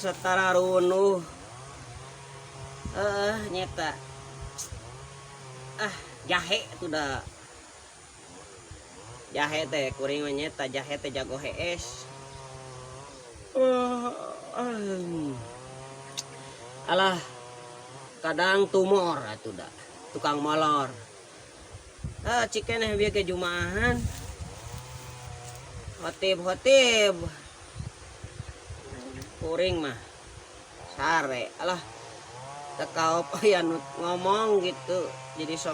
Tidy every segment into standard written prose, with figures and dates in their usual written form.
Asa tararunuh. Heeh, nyeta. Ah, jahe tuh da. Jahe teh kuring mah nyeta jahe teh jago hees. Alah, kadang tumor atuh da, tukang molor. Ah, cikeneh bieu ge jumaahan. Khotib khotib. Kuring mah sare. Alah, teu kaop aya nu ngomong gitu. Jadi sok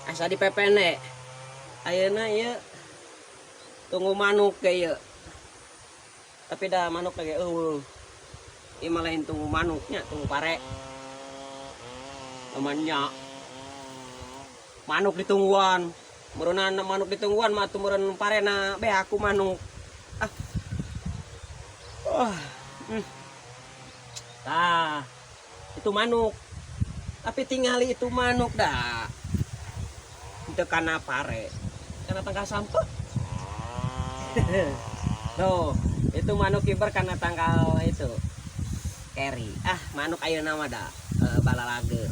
asa dipepende. Ayeuna ieu tunggu manuk ge ieu. Tapi da manuk ge eueuh. Ieu mah lain tunggu manuknya, tunggu pare. Temannya manuk ditungguan. Meureunana manuk ditungguan mah atuh meureun parena beak ku manuk. Ah. Wah. Tah, itu manuk. Tapi tingali itu manuk dah. Teu kana pare. Kana tangkal sampeu. Tuh, itu manuk kiper kana tangkal itu. Keri. Ah, manuk ayeuna mah da balalageur.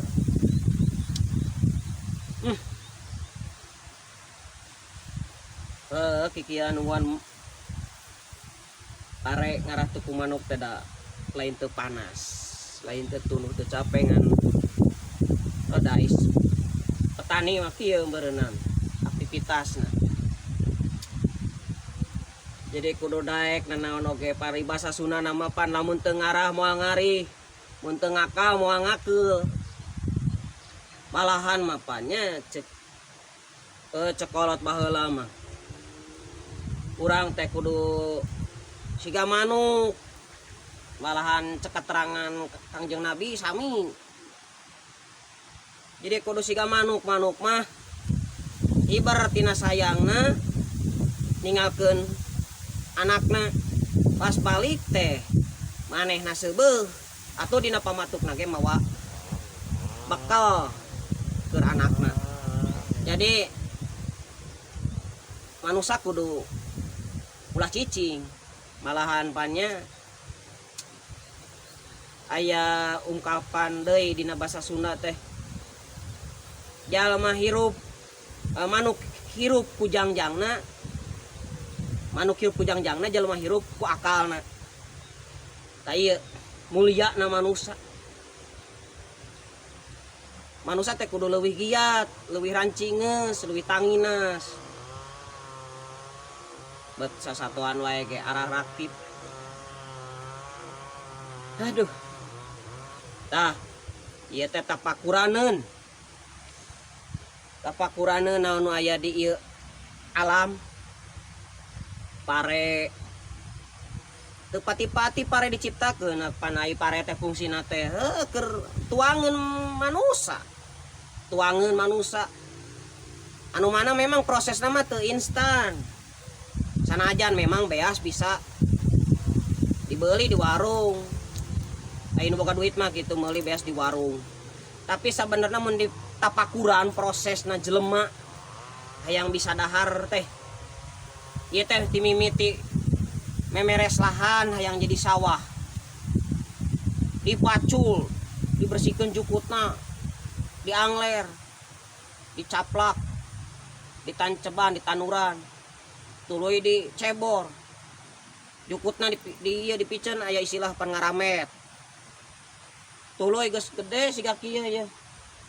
Kikian nungguan pare ngarah tuku manuk teh da lain teu panas, lain teu tunuh teu capek ngan oh, dais petani mah kieu beureunan aktivitasna. Jadi kudu daek nanaon oge paribasa Sunda nama pan lamun teu ngarah moal ngarih, mun teu ngakal moal ngakeul. Malahan mah pan nya cek cekolot baheula mah. Urang teh kudu siga manuk. Malahan cek keterangan Kangjeng Nabi sami. Jadi kudu siga manuk, manuk mah hiber tina sayangna ninggalkeun anakna pas balik teh manehna seubeuh atuh dina pamatukna ge mawa bekal keur anakna. Jadi manusia kudu ulah cicing, malahan pannya aya ungkapan deui dina basa Sunda teh jalma hirup manuk hirup ku jangjangna, manuk hirup ku jangjangna, jalma hirup ku akalna. Tah ieu mulyana manusa. Manusa teh kudu leuwih giat, leuwih rancingeus, leuwih tanginas. Bet sasatoan wae ge araraktif. Aduh. Tah, ieu teh tapakuraneun. Tapakuraneun naon nu aya di ieu alam. Pare teu pati-pati pare diciptakeun, pan ai pare teh fungsina teh heuh keur tuangeun manusa. Tuangeun manusa. Anu mana memang prosesna mah teu instan. Sanajan memang beas bisa dibeli di warung. Aya nu boga duit mah gitu meuli beas di warung. Tapi sabenerna mun ditapakuran prosesna jelema hayang bisa dahar teh. Ieu teh timimiti memeres lahan hayang jadi sawah. Dipacul, dibersihkeun jukutna, diangler, dicaplak, ditanceban, ditanuran, tuluy dicebor. Jukutna di ieu dipiceun aya istilah pan ngaramet. Tuluy geus gede siga kieu ye.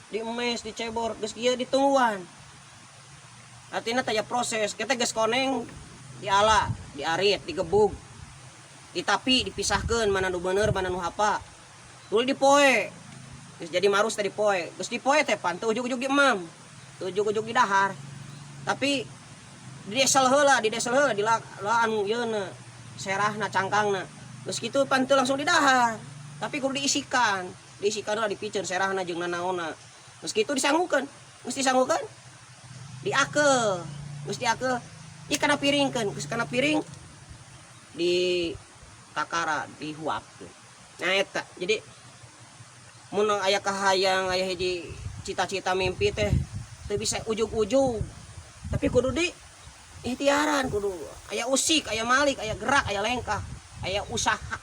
Diemes, dicebor, geus kieu ditungguan. Artinya taya proses, kita geus koneng diala, diarit, digebug, ditapi, dipisahkeun mana nu bener, mana nu hapa. Tuluy dipoe. Geus jadi marus teh dipoe. Geus dipoe teh pan teu ujug-ujug diemam. Teu ujug-ujug di dahar. Tapi di desel heula, di desel heula di laan yeuna, serahna, cangkangna. Geus kitu pan teu langsung di dahar. Tapi kudu diisikan. Diisikan heula dipiceun serahna jeung nanaonna. Geus kitu disanggukeun. Geus disanggukeun diakeul. Geus diakeul di kana piringkeun, geus kana piring di kakara dihuapkeun. Nah eta. Jadi mun aya kahayang, aya hiji cita-cita mimpi teh teu bisa ujug-ujug. Tapi kudu di ikhtiaran, kudu aya usik, aya malik, aya gerak, aya lengkah, aya usaha.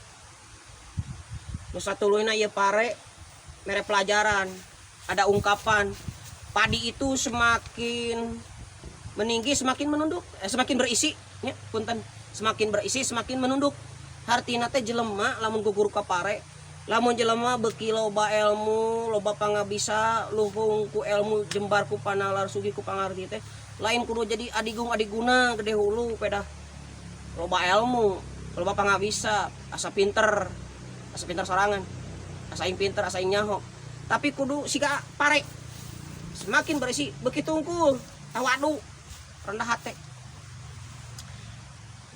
Nu satuluyna ieu pare mere pelajaran, ada ungkapan padi itu semakin meninggi semakin menunduk, eh, semakin berisi nya, punten, semakin berisi semakin menunduk. Hartina teh jelema lamun gugur ka pare, lamun jelema beuki loba ilmu, loba pangabisa, luhung ku ilmu, jembar ku panalar, sugih ku pangarti teh lain kudu jadi adigung adiguna, gede hulu, pedah loba ilmu, loba pangabisa, asa pinter, asa pinter sorangan, asa aing pinter, asa aing nyaho, tapi kudu siga pare, semakin berisi beuki tungkul, tawadu, rendah hati.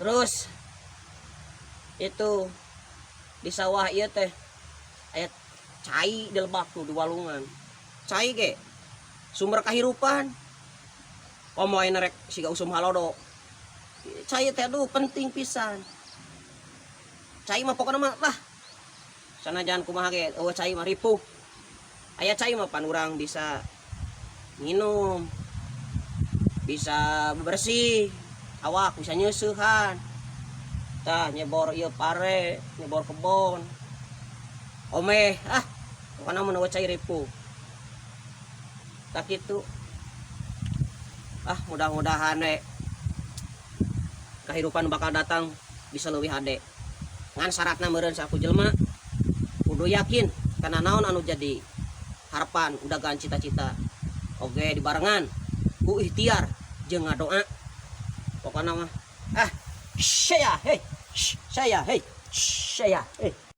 Terus itu di sawah ieu teh aya cai di lebak tuh, di walungan. Cai ge sumber kahirupan. Komo ayeuna rek siga usum halodo, cai teh aduh penting pisan. Cai mah pokokna mah lah, sanajan kumaha ge euweuh cai mah ripuh. Aya cai mah pan urang bisa minum, bisa bersih awak, bisa nyeuseuhan, tah nyebor ieu pare, nyebor kebon, omeh. Ah, pokokna mun euweuh cai ripuh. Tah kitu. Ah, mudah-mudahan we kehidupan bakal datang bisa leuwih hade, ngan syaratna meureun saku jelema kudu yakin karena naon anu jadi harapan, udagan, cita-cita, oge dibarengan ku ikhtiar jeung ngadoa. Pokokna mah ah, saya, hey, saya, hey, saya, hey.